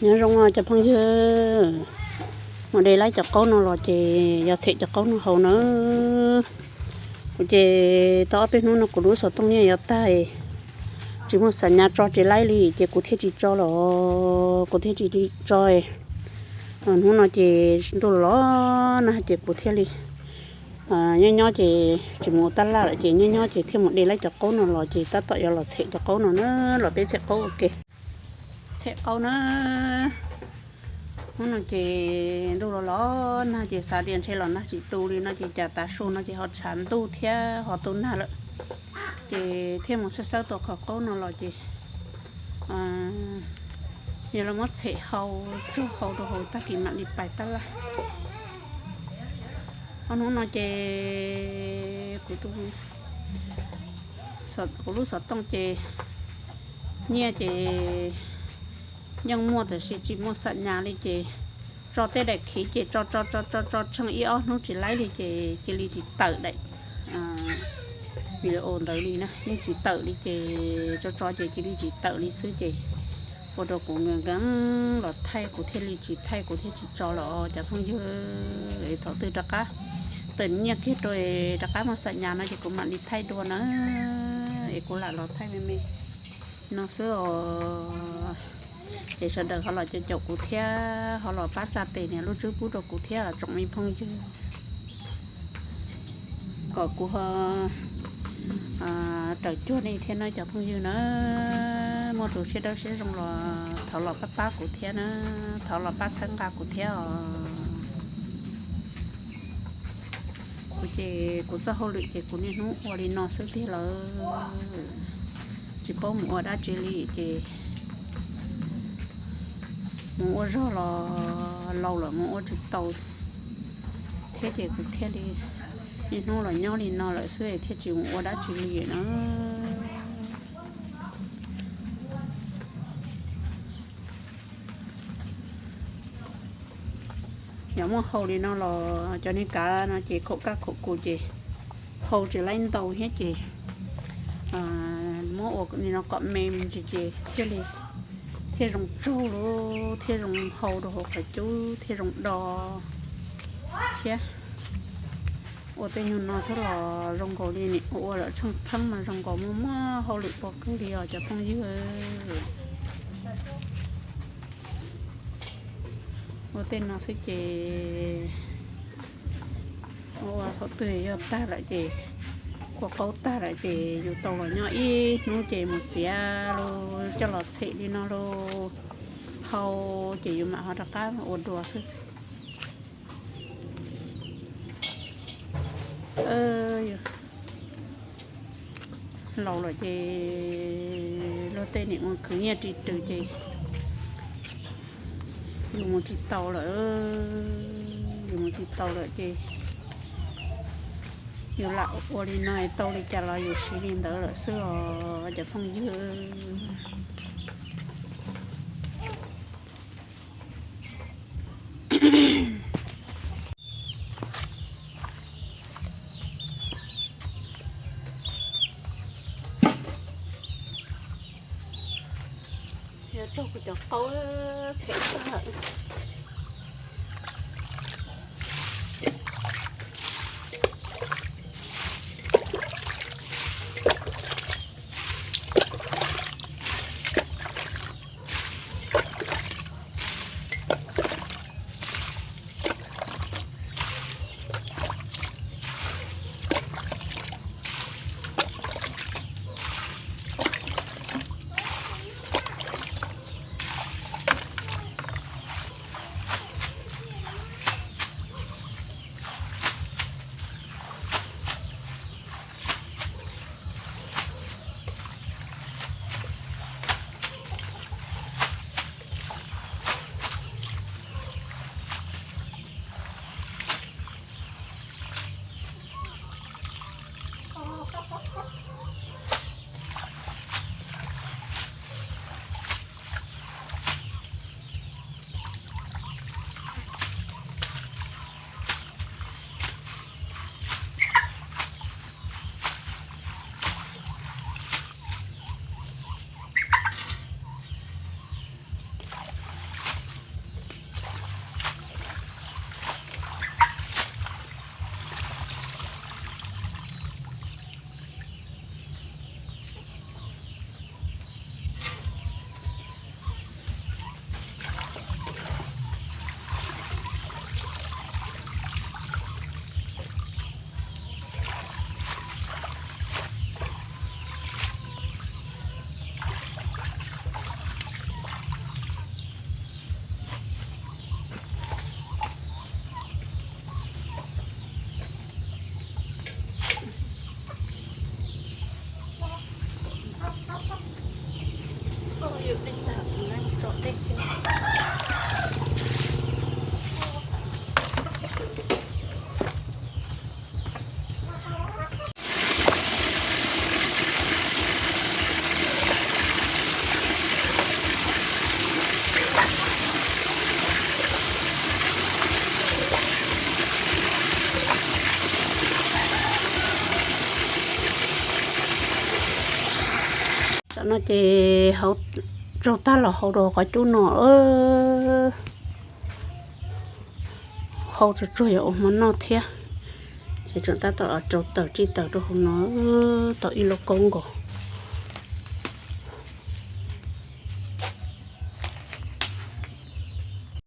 Nyob zoo cov phooj ywg, mus de laib cov qaub no los ces yog txhem cov qaub no haus na. Kuv ces tau ob peb hnub no kuv lub xov tooj nyiaj yuav tag, tsis muaj xam nyas tso tsis laib li ces kuv thiaj tsis tso los, kuv thiaj tsis tso. Hnub no ces ntuj los los nag ces kuv thiaj li nyob nyob ces tsis mus ua tab laj lawm ces nyob nyob ces thiaj mus de laib cov qaub no los ces tab tom yuav los txhem cov qaub no na, los peb txhem qaub ua ke. Txhem qaub na. Hnub no ces ntuj los los nag ces xav tias ntshe los nag tsis tu li no ces cas tav su no ces ho tshav ntuj thiab ho tu nag lawm. Ces thiaj mus xawb xawb tau qhov qaub no los ces yog los muab txhem hau, tsuag hau rau hauv tag kis mam li pais tab laj. Ob hnub no ces kuv, kuv lub xov tooj ces nyiaj ces yeej muaj tab sis tsis muaj xam nyas li ces tso tej daim khiv ces tso tso tso tso tso tsheej ib ob hnub tsis laib li ces cia li tsis tawm daim video ntawd li na, yeej tsis tawm li ces tso tso ces cia li tsis tawm li xwb ces ua rau kuv nkees nkees los thaij kuv thiaj li tsis thaij kuv thiaj tsis tso los cov phooj ywg. Thaum twg rov qab tawm nyiaj kiag rau rov qab muaj xam nyas no ces kuv mam li thaij dua na, es kuv lam los thaij me me no xwb os. Ces sawv daws ho los caum caum kuv thiab ho los pab tsa tes nias lub tswb pub rau kuv thiab tsoom me phooj ywg, kom kuv ho raws cuag nej thiab na cov phooj ywg na. Muaj tus siab dawb siab zoo los thov los pab pab kuv thiab na, thov los pab txhawb nqa kuv thiab os. Kuv ces kuv txoj hauj lwm ces kuv niaj hnub ua li no xwb tiag lawm, tsis paub mus ua dab tsi li ces mus ua zog los laus lawm mus ua tsis tau thiab ces kuv thiaj li niaj hnub los nyob li no lawm xwb thiaj tsis mus ua dab tsi li na. Yog muab hau li no los cov niag kav no ces khaum kab khaum kus ces hau tsis laib ntau thiab ces muab ua li no kom me me ntsis ces thiaj li thiaj zoo tsaug lawm, thiaj zoo hau rau hauv qhov cub thiaj zoo do thiab. Ua tej nyuag no xwb los zoo nkaus li nim ua lawm tsheej pheeb mas zoo nkaus muaj muaj hauj lwm pov kawg li os cov phooj ywg. Ua tej no xwb ces ua thaum twg yog tag lawm ces, kua qaub tag lawm ces yus tau los nyob ib hnub ces mus txiav los coj los txhem li no los hau ces yus mam ho rov qab ua dua xwb. Laus lawm ces luag tej niam mus khwv nyiaj ris rws ces yus mus tsis tau lawm, yus mus tsis tau lawm ces yus lam ua li no tau li cas los yus siv li ntawd lawm xwb os cov phooj ywg. Yuav tsaug kuv cov qaub txhem tag lawm. Tam no ces hau, tsaug tag los hau rau qhov cub no. Hau tsuag tsuag yuav ua hmo noj thiab. Ces tseem tab tom rau tawm tsij tawm rau hauv no, tau ib lub kaub nkaus.